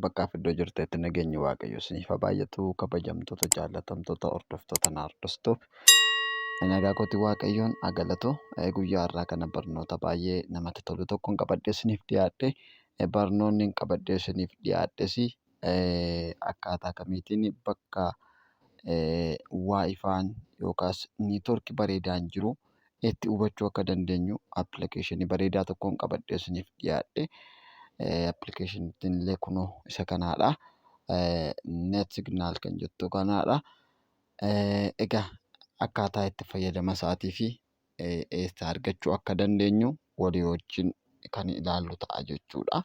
Bakkaaf iddoo jirtetti nageenyi Waaqayyo isiniif haa baay'atu. Kabajamtoota jaallatamtoota hordoftoota Naardostuuf nagaa kooti Waaqayyoon haa galatu. Guyyaa har'aa kana barnoota baay'ee namatti tolu tokkoon qabadhee isiniif dhiyaadhe. Barnoonni qabadhee isiniif dhiyaadhes akkaataa kamiitiin bakka waayifaan yookaas neetwoorkii bareedaan jiru itti hubachuu akka dandeenyu appilikeeshinii bareedaa tokkoon qabadhee isiniif dhiyaadhe. Appilikeeshiniin illee kunoo isa kanaadha. Net signal kan jettu kanaadha. Egaa akkaataa itti fayyadama isaatii fi eessaa argachuu akka dandeenyu walii wajjin kan ilaallu ta'a jechuudha.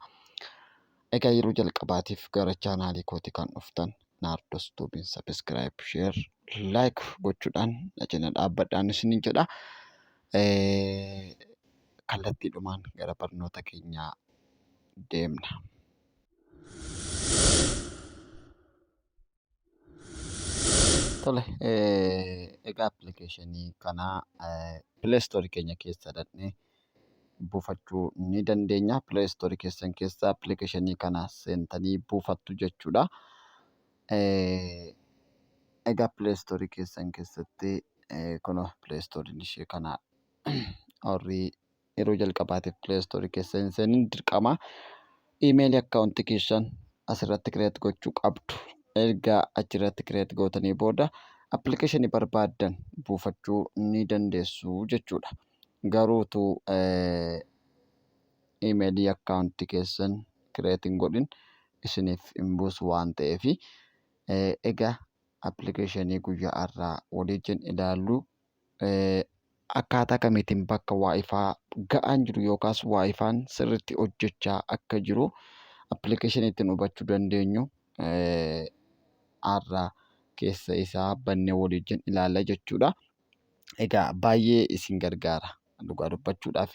Egaa yeroo jalqabaatiif gara chaanaalii kootii kan dhuftan Naardos Tuubiin subscribe, share, like gochuudhaan na cina dhaabbadhaan isiniin jedha. Kallattiidhumaan gara barnoota keenyaa deemna. Tole, egaa appilikeeshinii kana Play Store keenya keessa dhaqnee buufachuu ni dandeenya. Play Store keessan keessa appilikeeshinii kana seentanii buufattu jechuudha. Egaa Play Store keessan keessatti kunoo Play Store'n ishee kana warri yeroo jalqabaatiif Play Store keessa hin seenin dirqama iimeelii akkaawuntii keessan asirratti kireet gochuu qabdu. Erga achirratti kireet gootanii booda appilikeeshinii barbaaddan buufachuu ni dandeessu jechuudha. Garuu utuu iimeelii akkaawuntii keessan kireet hin godhin isiniif hin buusu waan ta'eef egaa appilikeeshinii guyyaa har'aa waliin ilaallu akkaataa kamiitiin bakka waayifaa ga'aan jiru yookaas waayifaan sirriitti hojjechaa akka jiru appilikeeshinii ittiin hubachuu dandeenyu har'a keessa isaa bannee waliin ilaalla jechuudha. Egaa baay'ee isin gargaara dhugaa dubbachuudhaaf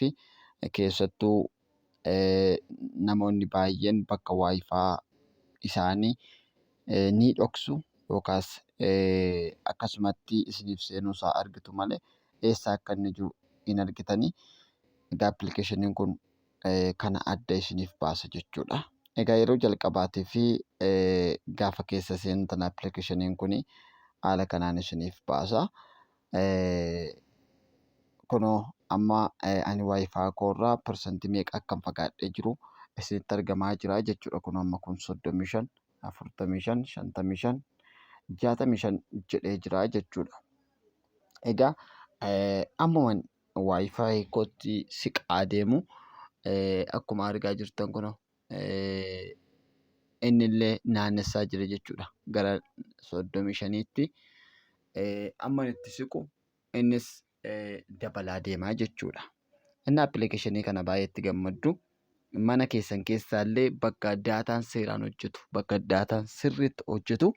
keessattuu namoonni baay'een bakka waayifaa isaanii ni dhoksu yookaas akkasumatti isiniif seenuu isaa argitu malee eessa akka inni jiru hin argitanii. Egaa appilikeeshiniin kun kana adda isiniif baasa jechuudha. Egaa yeroo jalqabaatii fi gaafa keessa seentan appilikeeshiniin kun haala kanaan isiniif baasa. Kunoo amma ani waayifaa koorraa parsantii meeqa akkan fagaadhee jiru isinitti argamaa jira jechuudha. Kunoo amma kun 35, 45, 55, 65 jedhee jira jechuudha. Egaa ammuman waayifaa kootti siqaa deemu akkuma argaa jirtan kunoo innillee naannessaa jira jechuudha. Gara 35tti amma itti siqu innis dabalaa deemaa jechuudha. Inni appilikeeshinii kana baay'ee itti gammaddu mana keessan keessaallee bakka daataan seeraan hojjetu bakka daataan sirriitti hojjetu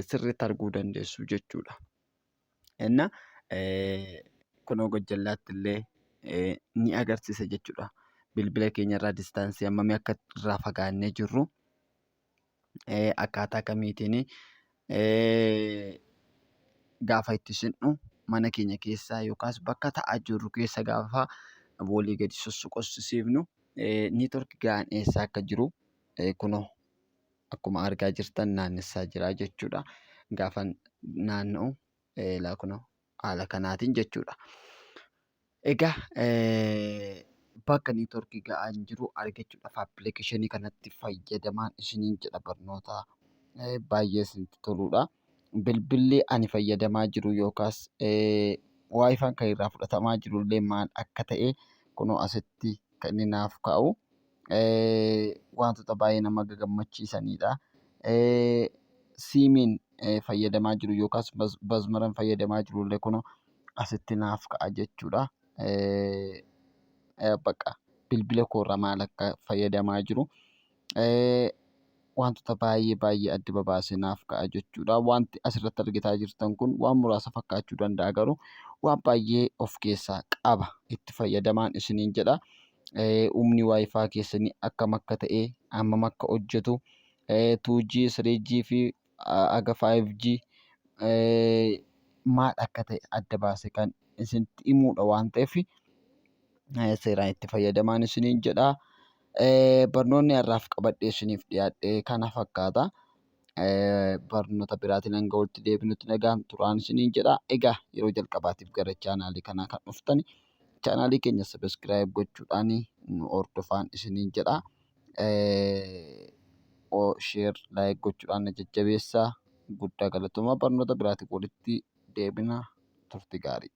sirriitti arguu dandeessu jechuudha. Inna kunoo gajjallaatti illee ni agarsiisa jechuudha. Bilbila keenya irraa distaansii hammamii akka irraa fagaannee jirru akkaataa kamiitiin gaafa itti sinnu mana keenya keessaa yookaas bakka ta'aa jirru keessa gaafa walii gadi sossoqossisiifnu neetwork ga'aan eessa akka jiru kunoo akkuma argaa jirtan naannessaa jira jechuudha. Gaafa naanna'u laa kunoo haala kanaatiin jechuudha. Egaa bakka neetworkii ga'aan jiru argachuudhaaf appilikeeshinii kanatti fayyadamaan isiniin jedha barnoota baay'ee isinitti toludha. Bilbilli ani fayyadamaa jiru yookaas waayifaan kan irraa fudhatamaa jiru illee maal akka ta'e kunoo asitti kan inni naaf kaa'u wantoota baay'ee nama gammachiisanidha. Siimiin fayyadamaa jiru yookaas bazmaran fayyadamaa jiru illee kunoo asitti naaf ka'a jechuudha. Bakka bilbila koorraa maal akka fayyadamaa jiru wantoota baay'ee baay'ee adda babaasee naaf ka'a jechuudha. Wanti asirratti argitaa jirtan kun waan muraasa fakkaachuu danda'a garuu waan baay'ee of keessaa qaba. Itti fayyadamaan isiniin jedha. Humni waayifaa keessanii akkam akka ta'e hammam akka hojjetu 2G, 3G fi haga 5G maal akka ta'e adda baasee kan isinitti himudha waan ta'eef seeraan itti fayyadamaan isiniin jedha. Barnoonni har'aaf qabadhee isiniif dhiyaadhe kana fakkaata. Barnoota biraatiin hanga walitti deebinutti nagaan turaan isiniin jedha. Egaa yeroo jalqabaatiif gara chaanaalii kanaa kan dhuftan chaanaalii keenya subscribe gochuudhaan nu hordofaan isiniin jedha. Share, like gochuudhaan na jajjabeessaa. Guddaa galatoomaa, barnoota biraatiin walitti deebina, turtii gaarii.